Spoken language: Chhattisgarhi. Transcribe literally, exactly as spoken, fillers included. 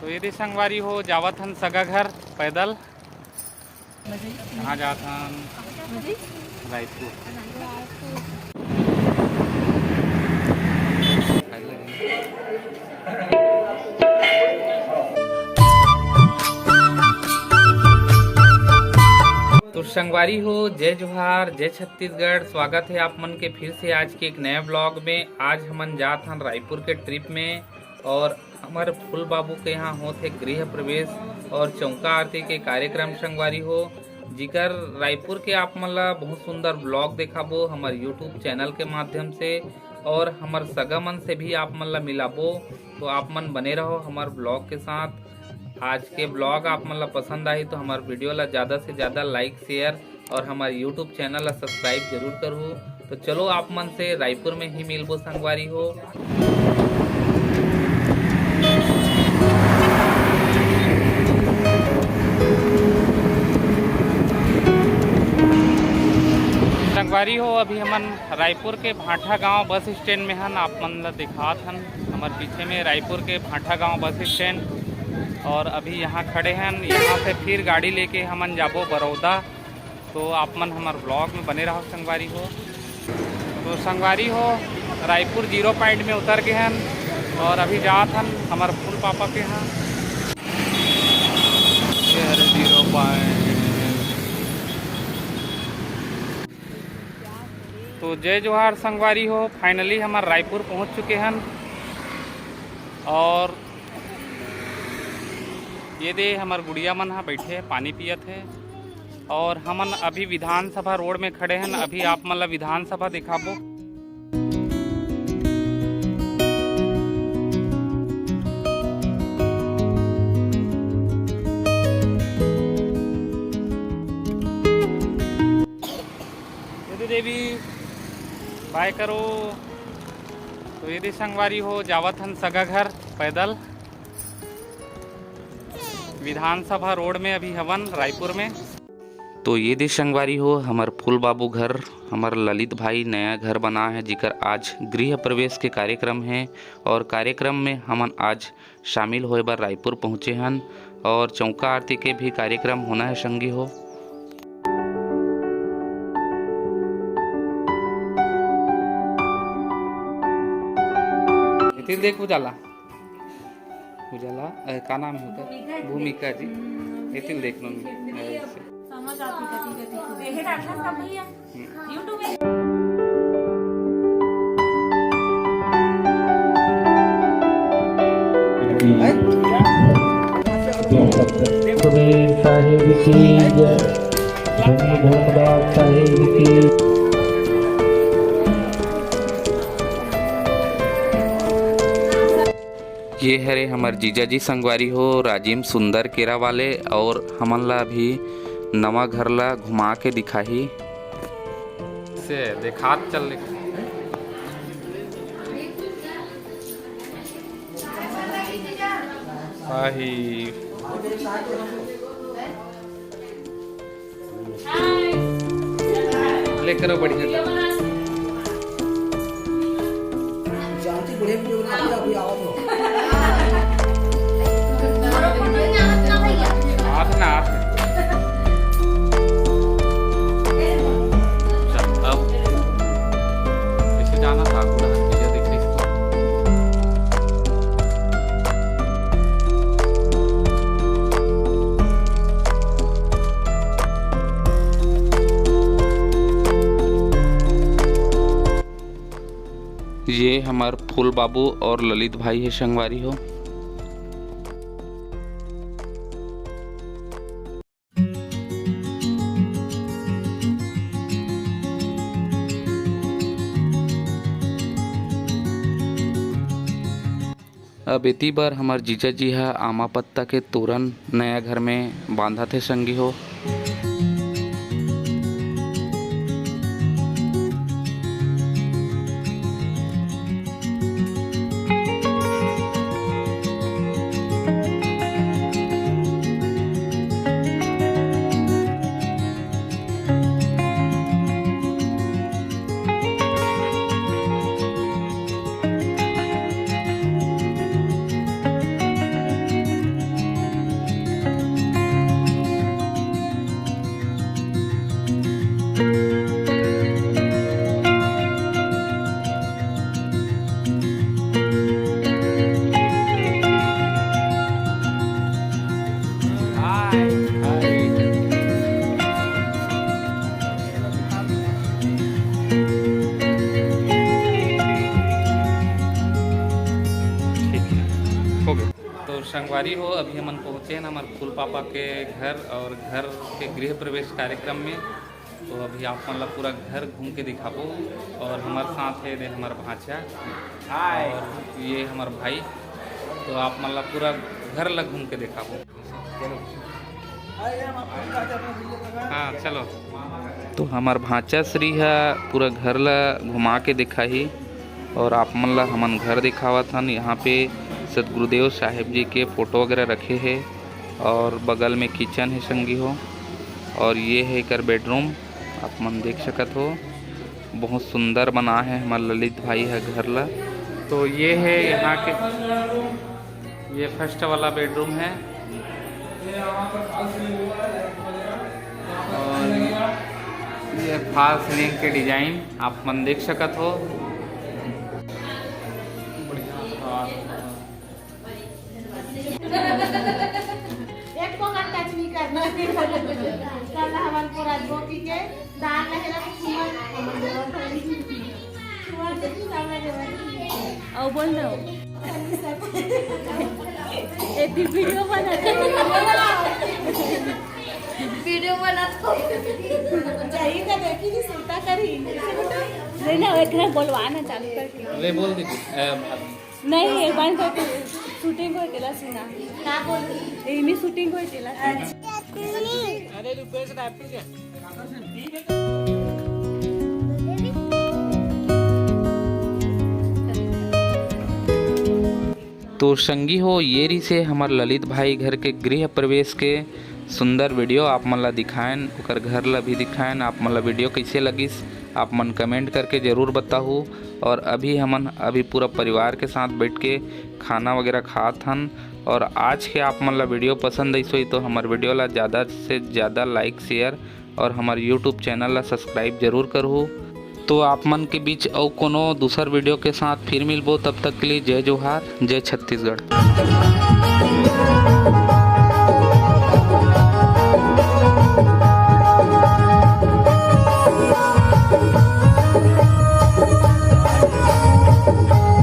तो ये दे संगवारी हो, जावत हन सगा घर पैदल। कहाँ जात हन? रायपुर। तो संगवारी हो, जय जोहार, जय छत्तीसगढ़। स्वागत है आप मन के फिर से आज के एक नया ब्लॉग में। आज हमन जात हन रायपुर के ट्रिप में और हमर फूल बाबू के यहाँ होत हे गृह प्रवेश और चौका आरती के कार्यक्रम संगवारी हो, जिकर रायपुर के आप मन ला बहुत सुंदर ब्लॉग देखाबो हमर YouTube चैनल के माध्यम से और हमर सगा मन से भी आप मन ला मिलाबो। तो आप मन बने रहो हमर ब्लॉग के साथ। आज के ब्लॉग आप मन ला पसंद आही तो हमर वीडियो ला ज़्यादा से ज़्यादा लाइक, शेयर और हमर YouTube चैनल ला सब्सक्राइब जरूर करहू। तो चलो आप मन से रायपुर में ही मिलबो संगवारी हो। संगवारी हो, अभी हमन रायपुर के भाठा गांव बस स्टैंड में हन, आप मन ला दिखात हन हमर पीछे में रायपुर के भाठा गांव बस स्टैंड। और अभी यहाँ खड़े हन, यहाँ से फिर गाड़ी लेके हमन जाबो बरौदा। तो आप मन हमर ब्लॉग में बने रहो संगवारी हो। तो संगवारी हो, रायपुर जीरो पॉइंट में उतर गए हन और अभी जात हन हमर फूल पापा के यहाँ। ये हरे जीरो पॉइंट। तो जय जोहार संगवारी हो, फाइनली हमर रायपुर पहुँच चुके हन। और ये दे हमर गुड़िया मन ह बैठे हे, पानी पियत हे। और हमन अभी विधानसभा रोड में खड़े हन, अभी आप मन ला विधानसभा दिखाबो। ये दे देवी, बाय करो। तो ये दे संगवारी हो, जावत हन सगा घर पैदल। विधानसभा रोड में अभी हवन, रायपुर में। तो ये दे संगवारी हो, हमर फूल बाबू घर, हमर ललित भाई नया घर बना है, जिकर आज गृह प्रवेश के कार्यक्रम है और कार्यक्रम में हमन आज शामिल होए बर रायपुर पहुँचे हन और चौका आरती के भी कार्यक्रम होना है संगी हो। इधर देख उजाला, उजाला, अ, का नाम है ओकर? भूमिका जी। भूमिका जी। हम्म। एती ल देख लो, समझ आती कभी कभी। देखे डालना सब भैया। हम्म। YouTube में। सुबेर साहिब की जय, शनि धर्मदास साहिब की। ये हरे हमर जीजा जी संगवारी हो, राजिम सुंदर केरा वाले, और हमन ला अभी नवा घर ला घुमा के दिखाही। से देखात चल ले। आही। ले करो बढ़िया से। जानती बढ़िया वीडियो बना दिया, अभी आओ तो। हाथ ना, हाथ ना। चल, अब ऐसे जाना था, पूरा चीजें दिख रही थी। ये हमर फूल बाबू और ललित भाई है संगवारी हो। अब एती बर हमर जीजा जी ह आमा पत्ता के तोरन नया घर में बांधत हे संगी हो। ठीक है, हो गया। तो संगवारी हो, अभी हमन पहुँचे हैं हमारे फूल पापा के घर और घर के गृह प्रवेश कार्यक्रम में। तो अभी आप मन ला पूरा घर घूम के दिखाबो और हमारे साथ है दे हमार भांचा और ये हमार भाई। तो आप मन ला पूरा घर ला घूम के दिखाबो। हाँ, चलो। तो हमार भांचा श्री ह पूरा घर ला घुमा के दिखाही और आप मन ला हमन घर दिखावत हन। यहाँ पे सतगुरुदेव साहेब जी के फोटो वगैरह रखे हे और बगल में किचन हे संगी हो। और ये हे एकर बेडरूम, आप मन देख सकत हो, बहुत सुंदर बना हे हमार ललित भाई ह घर ला। तो ये हे यहाँ के, ये फर्स्ट वाला बेडरूम है और ये फॉल सीलिंग के डिजाइन आप मन देख सकत हो। एक को टच नहीं करना। कल हवन को राजगोपी के दाल रहेला तो छुआ, छुआ के सामने देवे। और बोल दो। एती वीडियो बनाते। वीडियो बनाते। जाई का देखी नहीं सुनता करी। नहीं ना, एकरा बोलवा ना चालू करके। ले बोल दीदी। नहीं, ये बंद करके शूटिंग होय तेला सुना। का बोल? एहनी शूटिंग होय तेला सुना। अरे रुपेश रायपुर के। तो संगी हो, ये रिसे हमर ललित भाई घर के गृह प्रवेश के सुंदर वीडियो आप मन ला दिखाएन, ओकर घर ला भी दिखाएन। आप मन ला वीडियो कैसे लगिस, आप मन कमेंट करके जरूर बताहू। और अभी हमन अभी पूरा परिवार के साथ बैठ के खाना वगैरह खात हन। और आज के आप मन ला वीडियो पसंद आइस होई तो हमर वीडियो ला ज़्यादा से ज़्यादा लाइक, शेयर और हमर यूट्यूब चैनल ला सब्सक्राइब जरूर करहू। तो आप मन के बीच अउ कोनो दूसर वीडियो के साथ फिर मिलबो, तब तक के लिए जय जोहार, जय छत्तीसगढ़।